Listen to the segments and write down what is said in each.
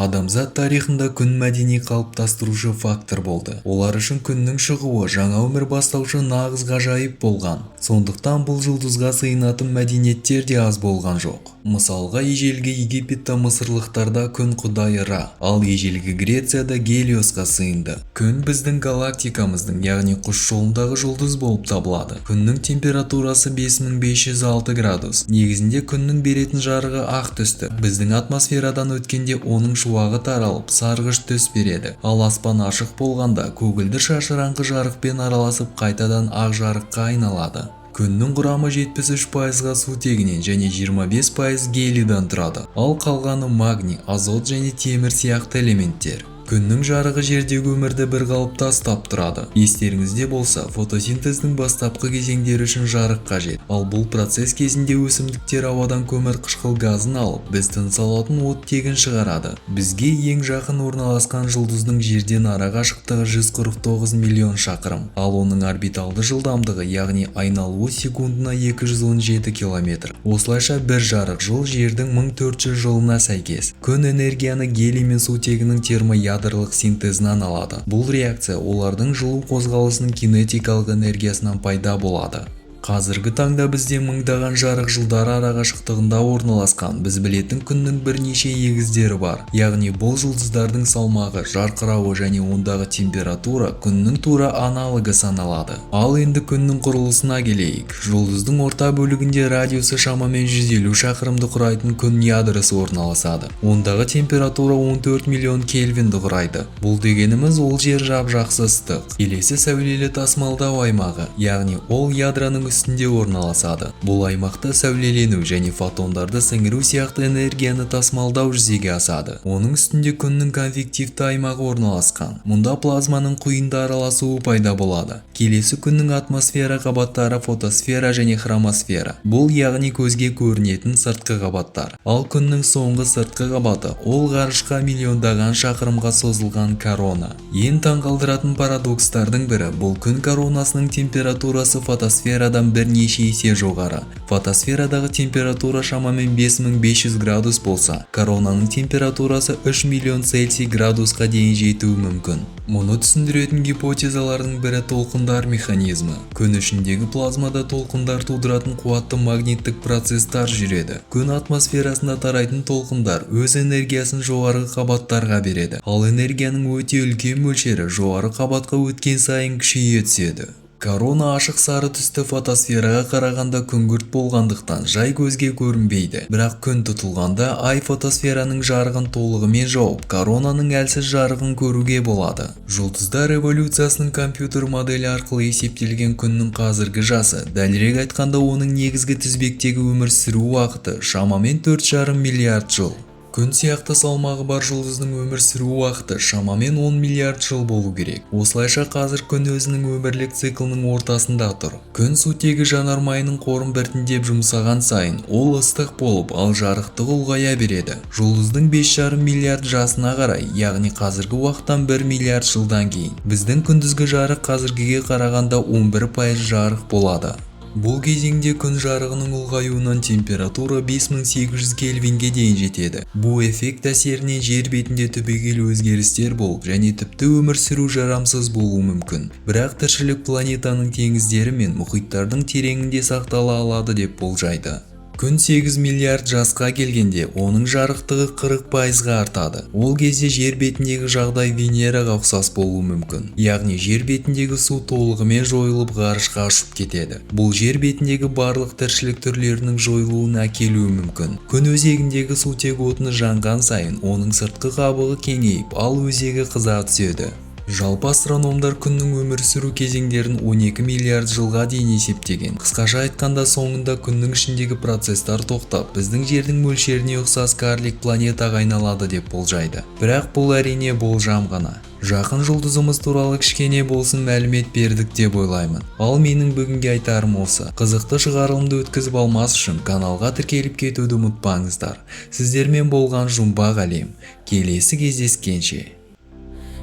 Адамзат тарихында күн мәдени қалыптастырушы фактор болды. Олар үшін күннің шығуы жаңа өмір бастаушы нағыз ғажайып болған. Сондықтан бұл жұлдызға сыйынатын мәдениеттер де аз болған жоқ. Мысалға, ежелгі Египетте мысырлықтарда күн құдайы Ра, ал ежелгі Грецияда Гелиосқа сыйынды. Күн біздің галактикамыздың, яғни құс жолындағы жұлдыз болып табылады. Күннің температурасы 5506 градус. Негізінде күннің беретін жарығы ақ түсті. Біздің атмосферадан өткенде оның шуағы таралып, сарғыш түс береді. Ал аспан ашық болғанда көгілдір шашыраңқы жарықпен араласып, қайтадан ақ жарыққа айналады. Күннің құрамы 73%-ға сутегінен және 25% гелийдан тұрады. Ал қалғаны магний, азот және темір сияқты элементтер. Күннің жарығы жердегі өмірді бір қалыпта ұстап тұрады. Естеріңізде болса, фотосинтездің бастапқы кезеңдері үшін жарық қажет. Ал бұл процесс кезінде өсімдіктер ауадан көмір қышқыл газын алып, біз тыныс алатын оттегін шығарады. Бізге ең жақын орналасқан жұлдыздың жерден ара қашықтығы 149 миллион шақырым, ал оның орбиталды жылдамдығы, яғни айналуы секундына 217 километр. Осылайша, бір жарық жыл жердің 1400 жылына сәйкес. Күн энергияны гелий мен сутегінің термоядролық синтезінен алады. Бұл реакция олардың жылу қозғалысының кинетикалық энергиясынан пайда болады. Қазіргі таңда бізде мыңдаған жарық жылдар арақашықтығында орналасқан біз білетін күннің бірнеше егіздері бар. Яғни бұл жұлдыздардың салмағы, жарқырауы және ондағы температура күннің тура аналогы саналады. Ал енді күннің құрылысына келейік. Жұлдыздың орта бөлігінде радиусы шамамен 150 шақырымды құрайтын күн ядросы орналасады. Ондағы температура 14 миллион кельвинді құрайды. Бұл дегеніміз, ол жер жап-жақсы ыстық. Келесі сәулелі тасымалдау аймағы, яғни ол ядроның үстінде орналасады. Бұл аймақта сәулелену және фотондарды сіңіру сияқты энергияны тасымалдау жүзеге асады. Оның үстінде күннің конвективті аймағы орналасқан. Мұнда плазманың құйынды араласуы пайда болады. Келесі күннің атмосфера қабаттары: фотосфера және хромосфера. Бұл, яғни, көзге көрінетін сыртқы қабаттар. Ал күннің соңғы сыртқы қабаты ол ғарышқа миллиондаған шақырымға созылған корона. Ең таңғалдыратын парадокстардың бірі: бұл күн коронасының температурасы фотосферадан бірнеше есе жоғары. Фотосферадағы температура шамамен 5500 градус болса, коронаның температурасы 3 миллион Цельсий градусқа дейін жетуі мүмкін. Мұны түсіндіретін гипотезалардың бірі – толқындар механизмі. Күн ішіндегі плазмада толқындар тудыратын қуатты магниттік процесстар жүреді. Күн атмосферасында тарайтын толқындар өз энергиясын жоғарғы қабаттарға береді, ал энергияның өте үлкен мөлшері жоғары қабатқа өткен сайын күшейе түседі. Корона ашық сары түсті фотосфераға қарағанда күңгірт болғандықтан, жай көзге көрінбейді. Бірақ күн тұтылғанда ай фотосфераның жарығын толығымен жауып, коронаның әлсіз жарығын көруге болады. Жұлдыздар эволюциясының компьютер моделі арқылы есептелген күннің қазіргі жасы, дәлірек айтқанда, оның негізгі тізбектегі өмір сүру уақыты шамамен 4,5 миллиард жыл. Күн сияқты салмағы бар жұлдыздың өмір сүру уақыты шамамен 10 миллиард жыл болу керек. Осылайша, қазір күн өзінің өмірлік циклының ортасында тұр. Күн сутегі жанармайының қорын біртіндеп жұмсаған сайын ол ыстық болып, ал жарықтығы ұлғая береді. Жұлдыздың 5,5 миллиард жасына қарай, яғни қазіргі уақыттан 1 миллиард жылдан кейін, біздің күндізгі жарық қазіргіге қарағанда 11% жарық болады. Бұл кезеңде күн жарығының ұлғаюынан температура 5800 кельвинге дейін жетеді. Бұл эффект әсерінен жер бетінде түбегейлі өзгерістер болып және тіпті өмір сүру жарамсыз болуы мүмкін. Бірақ тіршілік планетаның теңіздері мен мұхиттардың тереңінде сақтала алады деп болжайды. Күн 8 миллиард жасқа келгенде оның жарықтығы 40%-ға артады. Ол кезде жер бетіндегі жағдай Венераға ұқсас болуы мүмкін. Яғни жер бетіндегі су толығымен жойылып, ғарышқа ұшып кетеді. Бұл жер бетіндегі барлық тіршілік түрлерінің жойылуына әкелуі мүмкін. Күн өзегіндегі сутек отыны жанған сайын оның сыртқы қабығы кеңейіп, ал өзегі қыза түседі. Жалпы, астрономдар күннің өмір сүру кезеңдерін 12 миллиард жылға дейін есептеген. Қысқаша айтқанда, соңында күннің ішіндегі процесстар тоқтап, біздің жердің мөлшеріне ұқсас карлик планетаға айналады деп болжайды. Бірақ бұл, әрине, болжам ғана. Жақын жұлдызымыз туралы кішкене болсын мәлімет бердік деп ойлаймын. Ал менің бүгінге айтарым осы. Қызықты шығарылымды өткізіп алмас үшін каналға тіркеліп кетуді ұмытпаңыздар. Сіздермен болған Жұмбақ Әлем. Келесі кездескенше.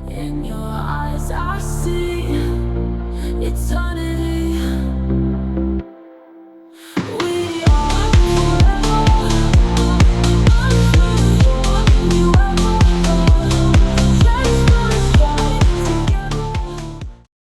In your eyes, I see eternity.